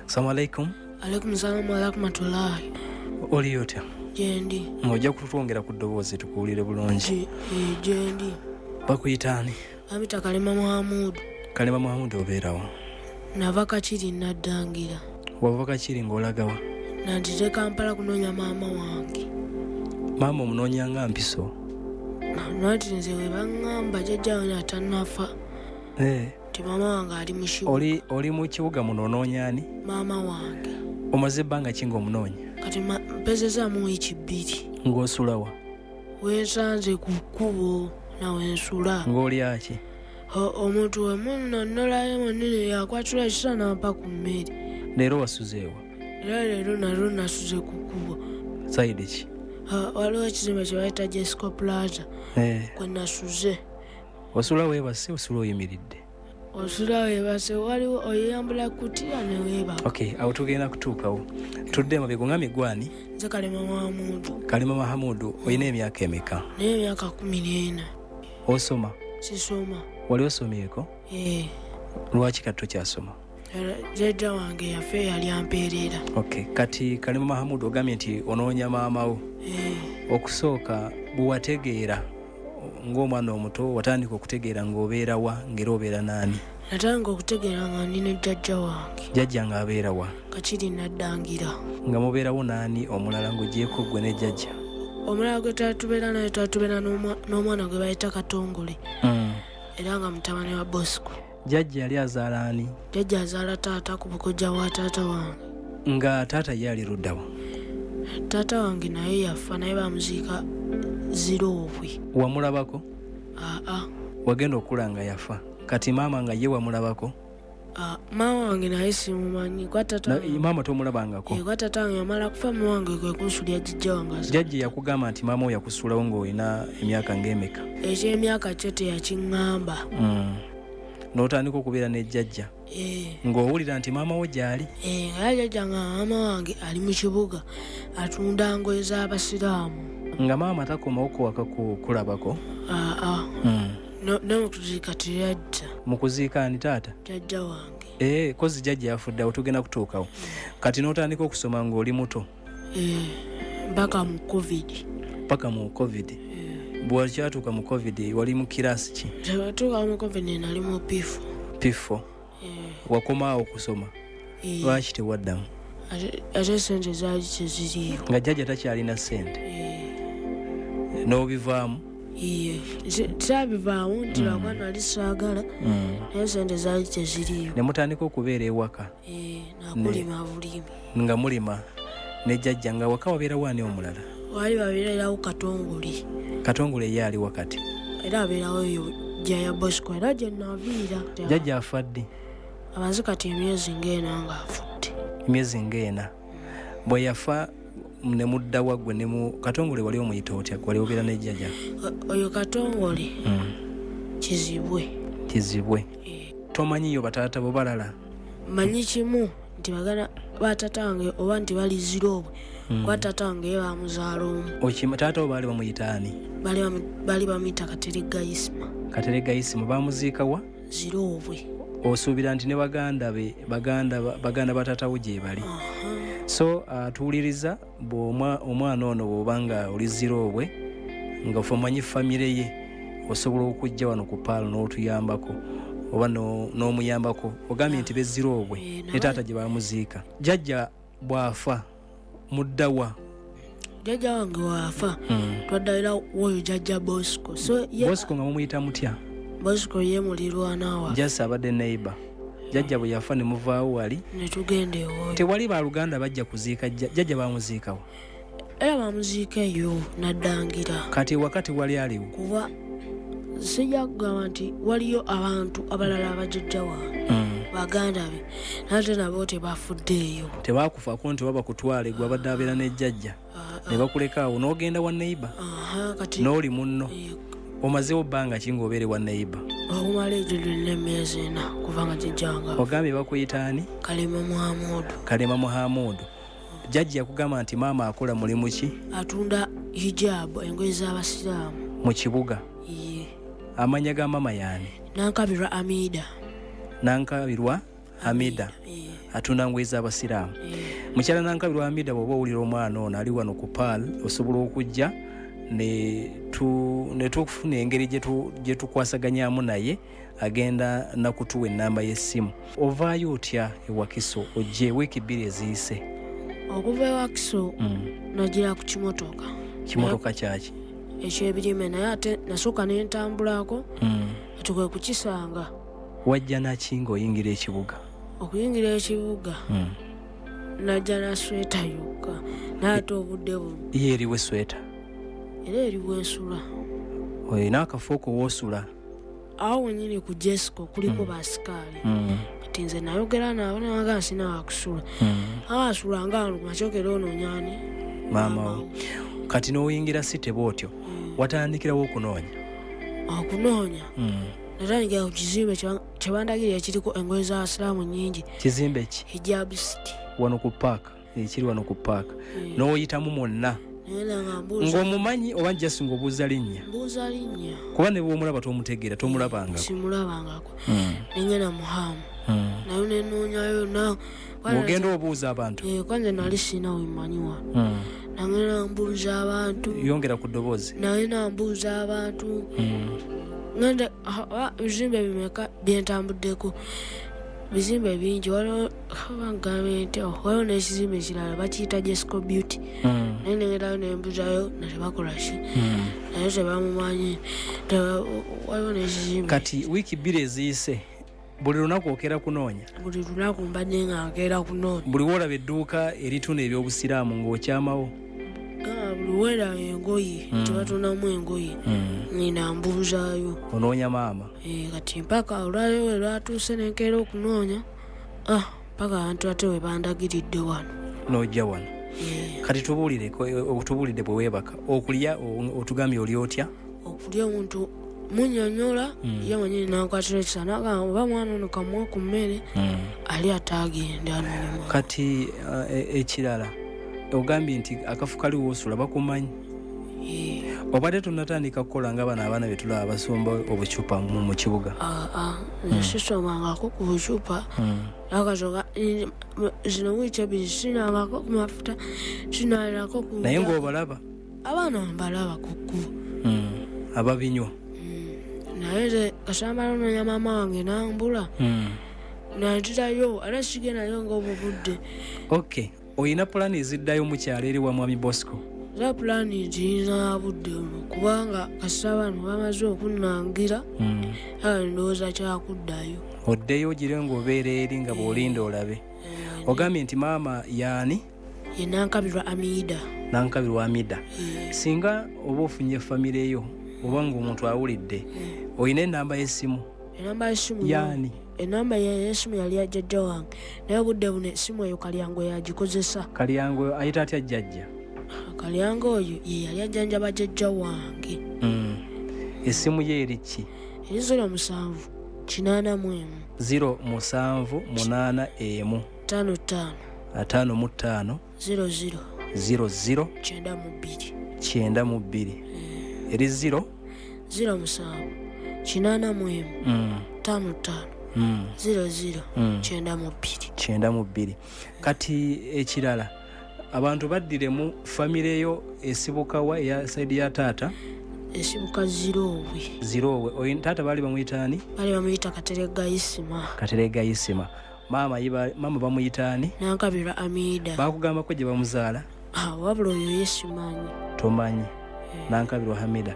Assalamu alaikum. Alaikum salamu warahmatullahi. Oli otya? Gyendi. Ng'ojja kutwongera ku ddoboozi tukuwulire bulungi. Gyendi. Bakuyita ani? Bamita Kalema Muhamudu. Kalema Muhamudu, obeerawo? Nava Kakiri, Naddangira. Wava Kakiri ng'olagawa? Nantire Kampala kunoonya maama wange. Maama omunoonya nga mpiso? Nati nze we baŋŋamba jjajja wange atannafa nti maama wange ali mu kibuga. Oli mu kibuga muno, onoonya ani? Maama wange. Omaze ebbanga ki ng'omunoonya? Kati mpezezaamu wiiki 2. Ng'osulawa? Wensanze ku kkubo nawe nsula. Ng'olya ki? Omuntu we munnonnolayo munene yakwatula ekisa n'ampa ku mmere. Leero wasuzeewa? Era leero nalwo nasuze ku kkubo. Side ki? Waliwo ekizimbe kye bayita Jesco Plaza kwe nasuze. Osula weebase, osula oyimiridde? Osula weebase, waliwo oyambula kutiya ne weebaka. Ok, awo tugenda kutuukawo. Tudde emabega, ongambye gwani? Nze Kalema Mahamudu. Kalema Mahamudu, olina emyaka emeka? Naye emyaka 14. Osoma? Sisoma. Wali osomyeko? Ee. Lwaki kati tokyasoma? Jjajja wange yafe yali ampeerera. Ok, kati Kalema Mahamudu, ogambye nti onoonya maama wo. Okusooka bwe wategeera ng'omwana omuto, watandika okutegeera ng'obeera wa, ng'era obeera naani? Natandika okutegeera nga ndi ne jjajja wange. Jjajja ng'abeera wa? Kakiri, Naddangira. Nga mubeerawo naani omulala ng'ogyeko gwe ne jjajja? Omulala gwe twatubeera naye, twatubeera n'omwana gwe bayita Katongole, era nga mutabani wa Bosco. Jjajja yali azaala ani? Jjajja azaala taata ku bukojja bwa taata wange. Nga taata ye ali luddawa? Taata wange naye yafa, naye bamuziika Ziroobwe. Wamulabako? Aa. Wagenda okula nga yafa. Kati maama nga ye wamulabako? Maama wange naye simumanyi kwa taata wange. Maama tomulabangako? Kwa taata wange yamala kufa, mama wange kwe kunsulya jjajja wange. Jjajja yakugamba nti maama wo yakusuulawo ng'olina emyaka ng'emeka? Ekyemyaka kyo teyakiŋŋamba. N'otandika okubeera ne jjajja ng'owulira nti maama wo gy'ali? Nga jjajja nga maama wange ali mu kibuga atunda ngoye z'abasiraamu. Nga maama takomawo kuwaka kulabako? Aa. Ne mu kuziika teyajja. Mu kuziika ani, taata? Jjajja wange. Kozi jjajja yafudde, awo tugenda kutuukawo. Kati n'otandika okusoma ng'oli muto? Mpaka mu COVID. Paka mu COVID. Bwewakyatuuka mu COVID wali mu kiraasi ki? Tewatuuka mu COVID nali mu P4. P4? Wakomaawo okusoma? Lwaki tewaddamu? Ate sente zaali teziriiwo. Nga jjajja takyalina sente? N'obivaamu? Iye, saabivaamu nti lwakuba nali saagala, naye sente zaali teziriiwo. Ne mutandika okubeera ewaka? Nakulima bulimi. Nga mulima ne jjajja. Nga waka wabeerawo ani omulala? Waali babeererawo Katongole. Katongole ye ali wakati? Era abeerawo eyo jjaya Bosco, era gye naviira. Jjajja afa ddi? Amaze kati emyezi ng'ena ng'afudde. Emyezi ng'ena. Bwe yafa ne muddawa gwe ne mu Katongole? Wali omuyita otya, wali obeera ne jjajja? Oyo Katongole Kizibwe. Kizibwe. Tomanyiyo bataata bo balala? Manyi kimu nti baganda batata wange oba nti bali Ziroobwe, kuba taata wange ye bamuzaala omu. Okima taata wo baali bamuyita ani? Baali bamuyita Kateregga Isima. Kateregga Isima. Bamuziika wa? Ziroobwe. Osuubira nti ne baganda be, baganda bataatawo gye bali? So tuwuliriza omwana ono, bw'oba nga oli Ziroobwe nga fe omanyi famire ye, osobola okujja wano ku Paalo n'otuyambako oba n'omuyambako. Ogambye nti beziroobwe ne taata gye bamuziika. Jjajja bw'afa muddawa? Jjajja wange waafa, twaddalira woyo jjajja Bosco. So ye Bosco nga mumuyita mutya? Bosco ye mulirwana waffe. Jasi abadde neighbor. Jjajja bwe yafa ne muvaawo wali? Ne tugenda ewoyo. Tewali baluganda bajja kuziika jjajja? Bamuziikawo? Era bamuziika eyo Naddangira. Kati ewaka tewali aliwo? Kuba sijja kugamba nti waliyo abantu abalala abajjajja wange, baganda be, nate nabo tebafuddeeyo. Tebakufaako nti oba bakutwale gwe abadde abeera ne jjajja, ne bakuleka awo n'ogenda wa neighbor? Kati N'oli munno. Omazeewo bbanga ki ng'obeere wa neighbor? Okumala egyo lyonna emyezi 4 kubanga jjajja wange. Ogambye bakuyita ani? Kalema Muhamudu. Kalema Muhamudu. Jjajja yakugamba nti maama akola mulimu ki? Atunda hijaabu, engoye z'abasiraamu. Mu kibuga? Iye. Amanya ga maama yaani? Nankabirwa Amida. Nankabirwa Amida. Atunda ngoye z'abasiraamu. Mukyala Nankabirwa Hamida, bw'oba owulira omwana ono ali wano ku Pearl, osobola okujja ne tufuna engeri gye tukwasaganyamu naye, agenda nakutuwa ennamba y'essimu. Ovaayo otya ewakiso ojje wiiki 2 eziyise? Okuva ewakiso nagira ku kimotoka. Kimotoka kyaki? Ekyebirime, naye ate nasooka nentambulako ati kwe kukisanga. Wajja naki ng'oyingira ekibuga? Okuyingira ekibuga najja na sweta yokka, naye ate obudde buno. Ye eriwo esweta? Era eriwo ensula. Olina akafo ko woosula? Awo wenyini ku Jesco kuliko basikaali. Kati nze nayogera nabo naga sina wakusula. Abasula nga wano kumakyokera onoonyani. Maama wo. Kati n'oyingira site bw'otyo, watandikirawo okunoonya? Okunoonya natandikira ku kizimbe kyebandagirira ekiriko engoye z'abasiraamu nyingi. Kizimbe ki? Hijab City. Wano ku paaka, ekiri wano ku paaka? N'oyitamu mwonna? Nagenda nga mbuuza. Ng'omumanyi oba just ng'obuuza linnya? Mbuuza linnya. Kuba ne bw'omulaba tomutegeera, tomulabangako. Simulabangako. Nengenda muhamu nayo nenoonyayo na Ng'ogenda obuuza abantu? Kwanze nali sina wemanyiwa. Nagenda mbuuza abantu. Yongera ku ddoboozi. Nagenda mbuuza abantu. Ngenda bizimbe bimeka byentambuddeko, bizimbe bingi. Waliwo bagambe nti oh, waliwo n'ekizimbe ekirala bakiyita Jesco Beauty. Naye nengendayo nembuzayo natebakola ki, naye tebamumanyi. Waliwo n'ekizimbe. Kati wiiki 2 eziyise buli lunaku okera kunoonya? Buli lunaku mbadde nga nkeera kunoonya. Buli woolaba edduuka eritunda ebyobusiraamu ng'okyamawo? Gamba buli weeraba engoye tebatunamu engoye, ngenda mbuuzaayo. Onoonya maama? Kati mpaka olwaleero we lwatuuse nenkeera okunoonya, mpaka abantu ate we bandagiridde wano. N'ojja wano. Kati tubuulire bwe weebaka, okulya otugambye oli otya? Okulya omuntu munyonyola ye mwenyini nankwatira ekisa nagamba oba mwana ono kamuwe ku mmere ali ataagenda anonyuma. Kati ekirala ogambye nti akafu kali woosula bakumanyi? Obadde tonnatandika kukola nga bano abaana be tulaba basomba obucupa mu kibuga? Nze sisomangako ku bucupa. Akasoka zino wiiki 2 sinangako ku mafuta, sinalako ku Naye ng'obalaba? Abaana mbalaba ku kkubo. Ababinywa. Naye nze kasamba nononya maama wange nambula. Nantirayo ate sigendayo ng'obubudde. Ok, oyina pulaani eziddayo mu kyalo eri wa Mwami Bosco? Za pulaani ziyina budde buno, kubanga kasita bano bamaze okunnangira, ndowooza kyakuddayo. Oddeyo ogire ng'obeera eri nga bw'olinda olabe. Ogambye nti maama yaani? Ye Nankabirwa Amida. Nankabirwa Amida. Singa oba ofunye famire yo oba ng'omuntu awulidde, olina enamba y'essimu? Enamba y'essimu Yaani? Enamba y'essimu yali ya jjajja wange, naye obudde buno essimu eyo Kalyango yagikozesa. Kalyango ayita atya jjajja? Kalyango oyo ye yali ajjanjaba jjajja wange. Essimu ye eri ki? Eri 07 81. 0 7 8 1. 5 5. 5 mu 5. 0 0. 0 0. 92. 92. Eri 0? 0 7 81. 5 5. 0 0. 92. 92. Kati ekirala, abantu baddiremu, famire yo esibukawa eya side ya taata? Esibuka Ziroowe. Ziroowe. Oyo taata baali bamuyita ani? Baali bamuyita Katerega Isima. Katerega Isima. Maama maama bamuyita ani? Nankabirwa Amida. Bakugambako gye bamuzaala? Wabula oyo ye simanyi. Tomanyi. Nankabirwa Hamida.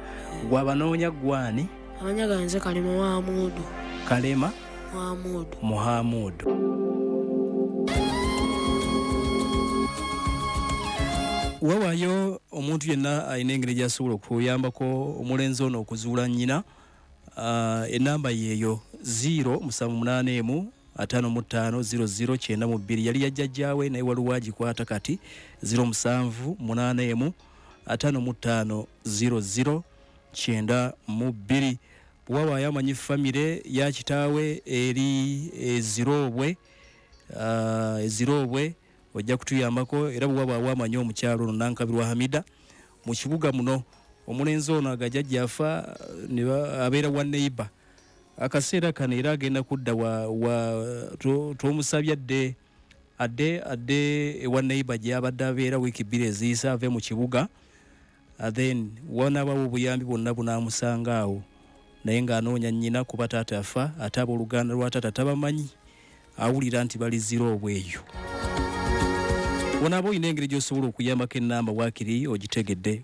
Gwabanoonya gwani? Amanya ganze Kalema Muhamudu. Kalema Muhamudu. Muhamudu. Wawaayo omuntu yenna alina engeri gy'asobola okuyambako omulenzi ono okuzuula nnyina, enamba yeeyo 0 7 8 1 55 00 92, yali yajjajjaawe naye waliwo agikwata kati 0 7 8 1 55 00 92. Wawaayo amanyi famire ya kitaawe eri Eziroobwe, ojja kutuyambako. Era bwe wabaawo amanyi omukyalo ono Nankabirwa Hamida mu kibuga muno, omulenzi ono agajjajja afa abeera wa neighbor akaseera kano, era agenda kudda wa tomusabye adde Adde adde ewa neighbor gy'abadde abeera wiiki 2 eziyise, ave mu kibuga. Then wanaabawo obuyambi bwonna bunaamusanga awo, naye ng'anoonya nnyina kuba taata afa, ate abooluganda lwa taata tabamanyi, awulira nti bali Ziroobwe eyo. Wonaaba olina engeri gy'osobola okuyambako, ennamba waakiri ogitegedde.